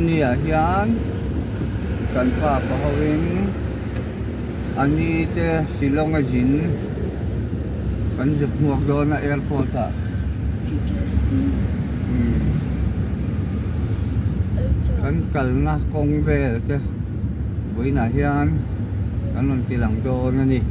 Vawiin ni ah hian kan pa pa hovin a ni te Shillong a zin kan zuk hmuak dawn a airport ah. Kan kalna kawng vel te vawiinah hian kan rawn ti lang dawn a ni.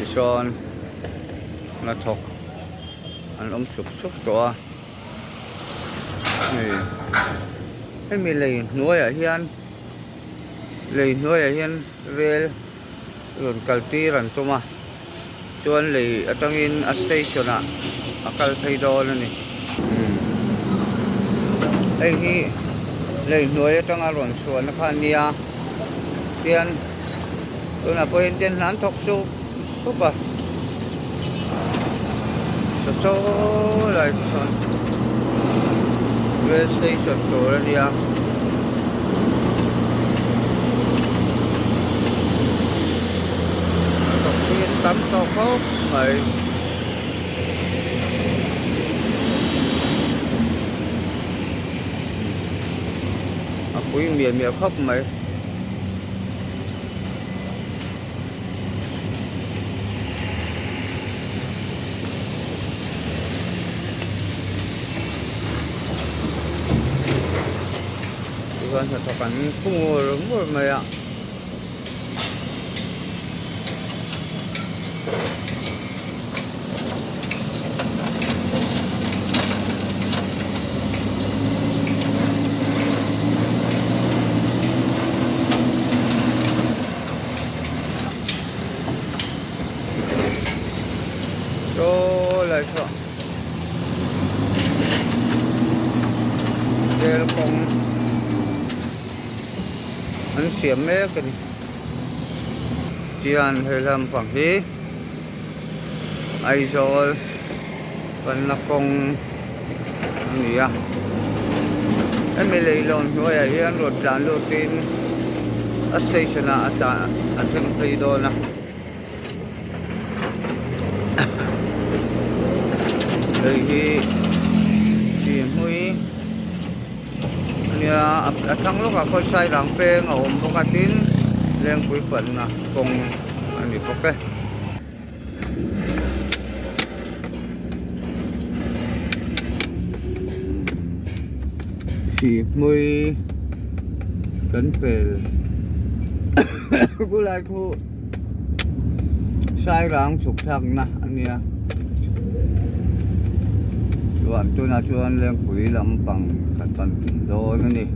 Tichuan hnathawk an awm sup sup tawh a hei hemi lei hnuaiah hian lei hnuaiah hian rel rawn kal tir an tum a chuan lei atangin a station ah a kal phei dawn a ni hei hi lei hnuai atanga rawn chhuahna kha a nia tian tunah pawh hian tian hna an thawk sup sup a saw lai sawn rail station tur a nia. Thawk hi an tam tawh khawp mai. A pui miah miah khawp mai. Tichuan hnathawk an phu ngur ngur mai a. Saw lai saw rel kawng an siam mek a ni tihian he lampang hi Aizawl panna kawng a ni a hemi leihlawn hnuaiah hian rawn tlan lutin a station ah a tlan a thleng phei dawn a. Hei hi Sihhmui a nia a thlang lawkah khawn Sairang peng a awm bawk a tin Lengpui panna kawng a ni bawk e. Sihhmui kan pel khulai khu Sairang chhuk thlakna a nia chuan tunah chuan Lengpui lampang kan pan dawn a ni.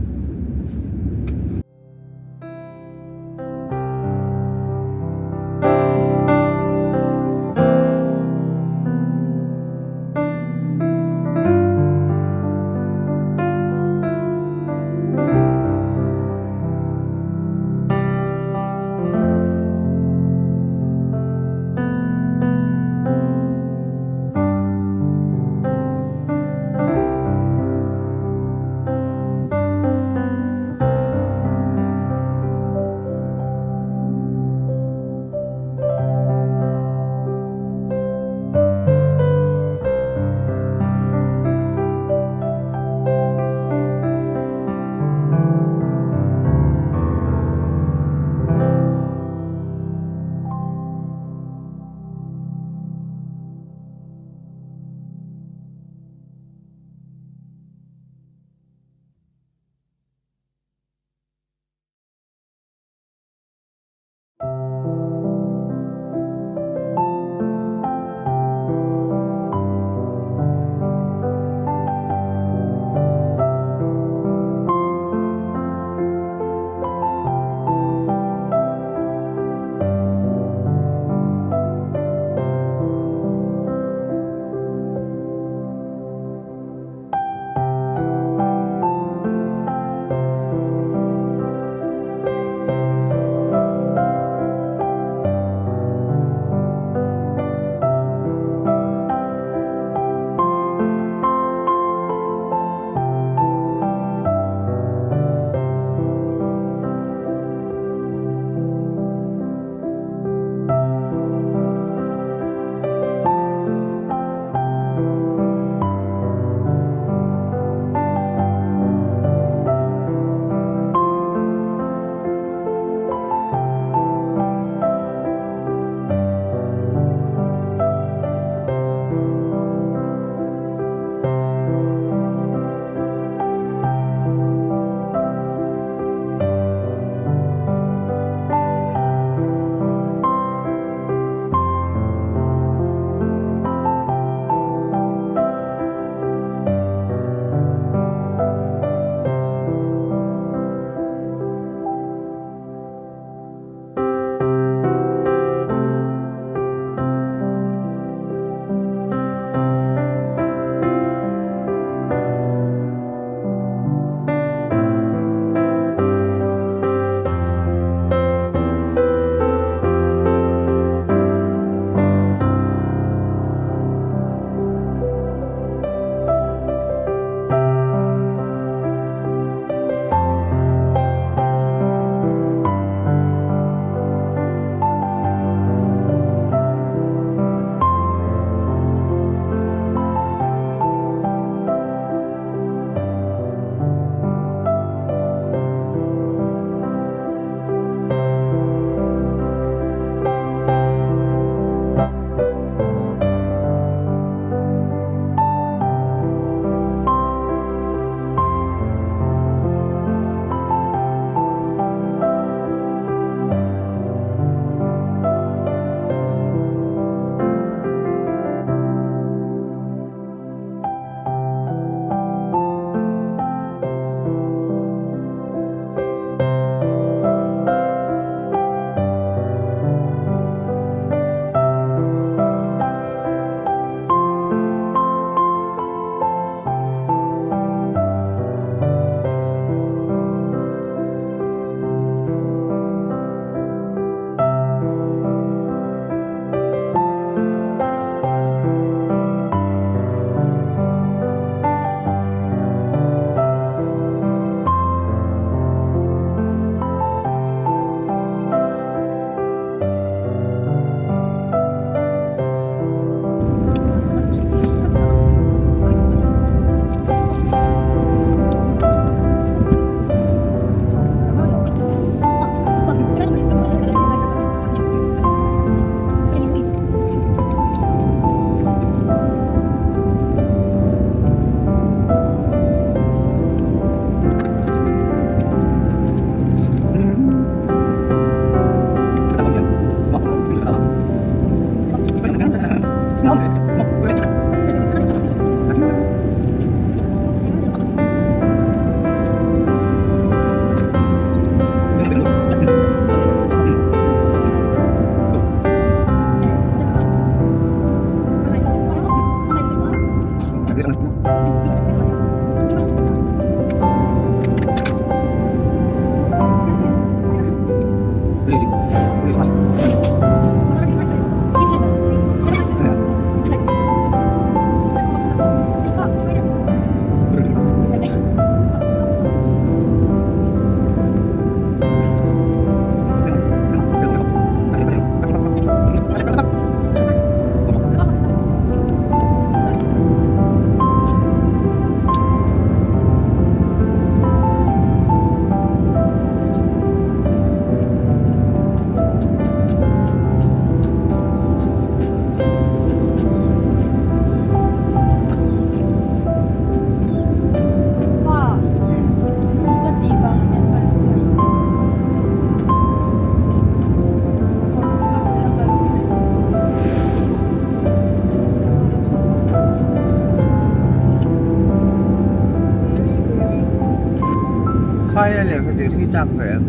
zir hi chak ve em?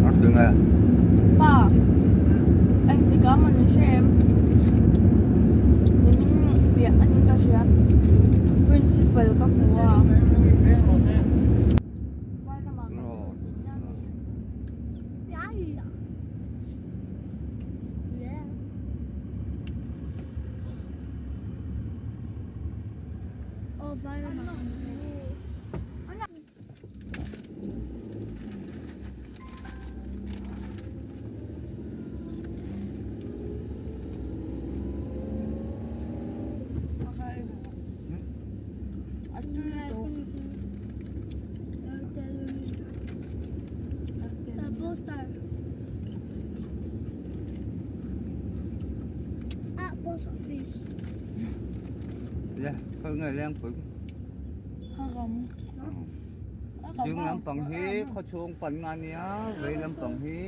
A hring e. Pa, engtik ah man hre em? Nimin piah a ni ka hria. Principal ka hmu a. Lengpui Ding lampang hi khawchhung panna a nia vei lampang hi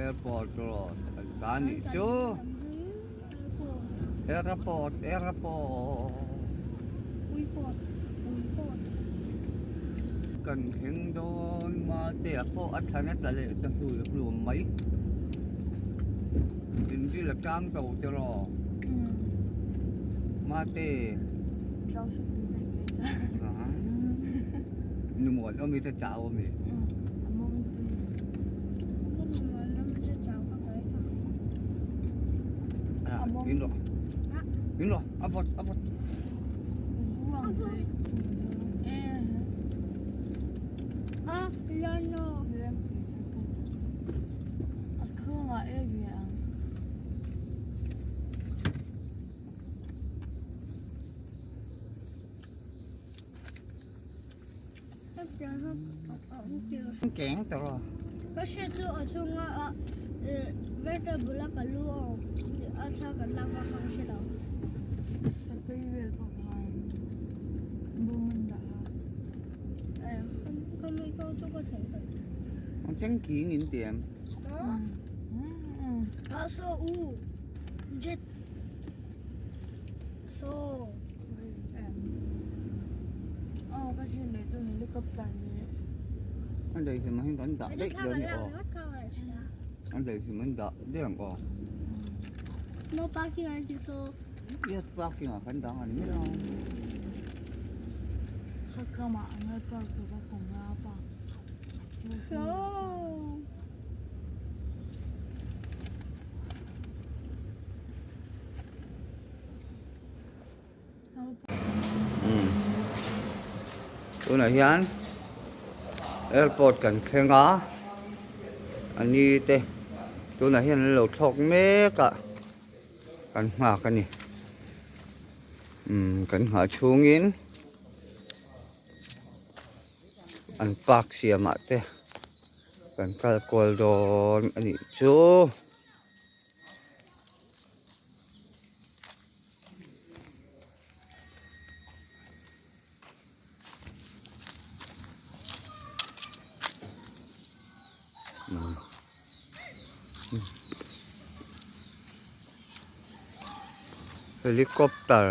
airport road an ta a nih chu airport airport kan thleng dawn mate ah pawh a thlan a tla leh ta hlui hlum mai inril a tang to tiraw mate. Numuan awm i te chau awm i. In rawh. In rawh. A vawt a vawt. Keng tawh a. Ka hriat chu a chhunga a vertebra bula ka lu a awm a thla kan lak vak kha ka hre lo. Ka mi ko chu ka thei ka. Ang cheng king in ti em? A so u jet So An lei hrim ah hian kan dah daih dawn a aw. An lei hrim an dah daih ang aw. No parking an ti so. Yes parking ah kan dang a ni mai ang. So. Tunah hian airport kan thleng a a ni te tunah hian an lo thlawk mek a kan nghak a ni umm kan nghah chhungin an park siamah te kan kal kual dawn a nih chu. Helicopter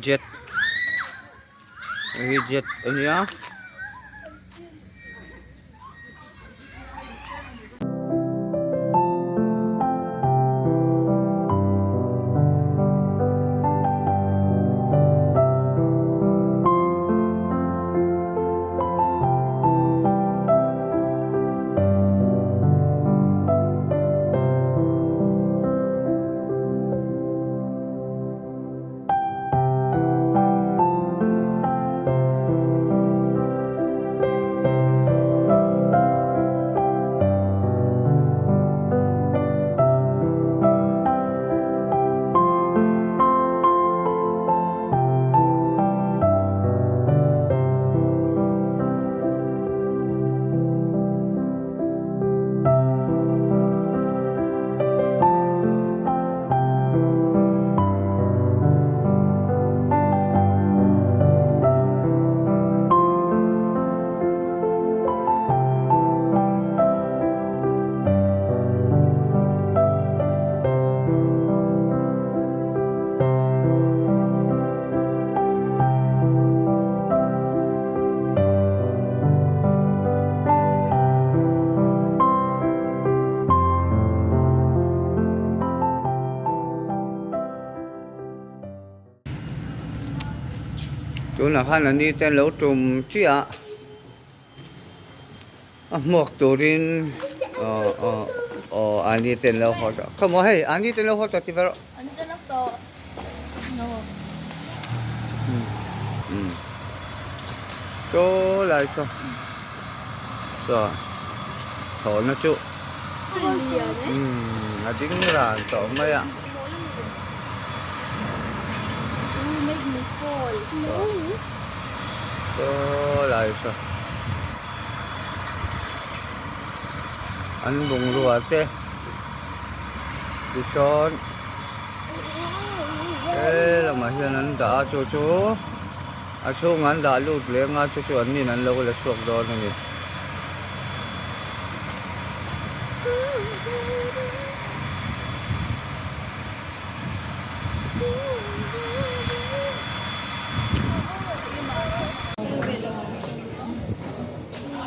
Jet hei hi jet a nia. Tunah khan a ni te an lo tum chiah a, a hmuak turin aw aw aw a ni te an lo haw tawh. Khawmaw hei a ni te an lo haw tawh ti ve rawh. Chaw lai saw chuan thlawhna chu a ding ran tawh mai a. Chaw lai saw an bungrua te tisawn. He lamah hian an dah a chu chu a chhungah an dah lut leng a chu chu an nin an lo la chhuak dawn a ni.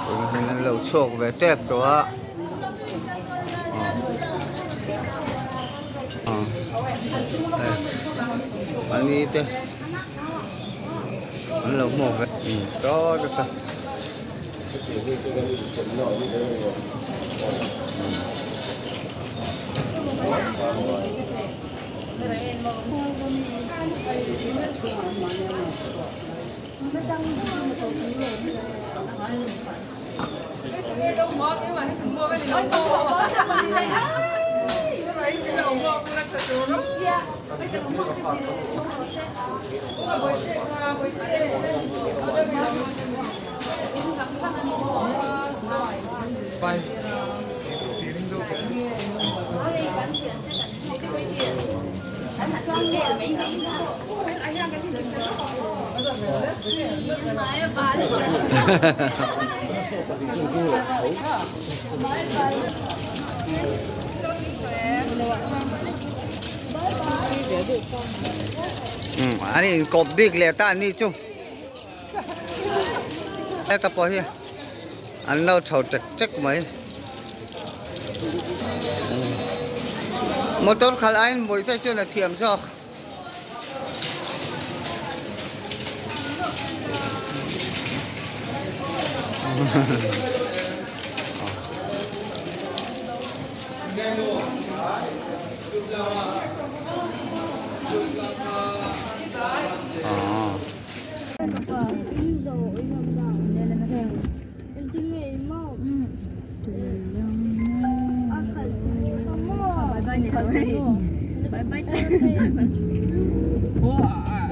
Tunah hian an lo chhuak ve tep tawh a. Ani te an lo hmuak ve tawt a. An inkawp bik leh ta an ni chu heta pawh hi an lo chho tek tek mai motor khalh aiin bawihte chuan a thiam zawk.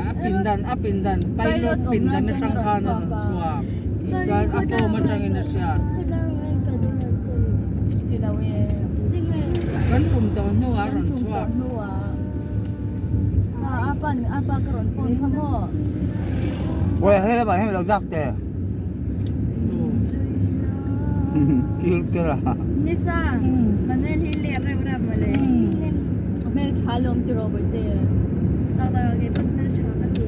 A pindan a pindan pilot pindan atang khan a rawn chhuak chuan a form atangin a hriat kan tum tawh hnuah a rawn chhuak. Uai he lamah hian lo dak teh. Kil kel a. Nisa, Manuel hi leh reuh reuh mawle. Hmel tha lawm ti rawh bawihte. Tak tak a keipawn hmel tha ka ti.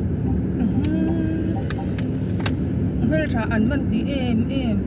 Hmel tha an van ti em em.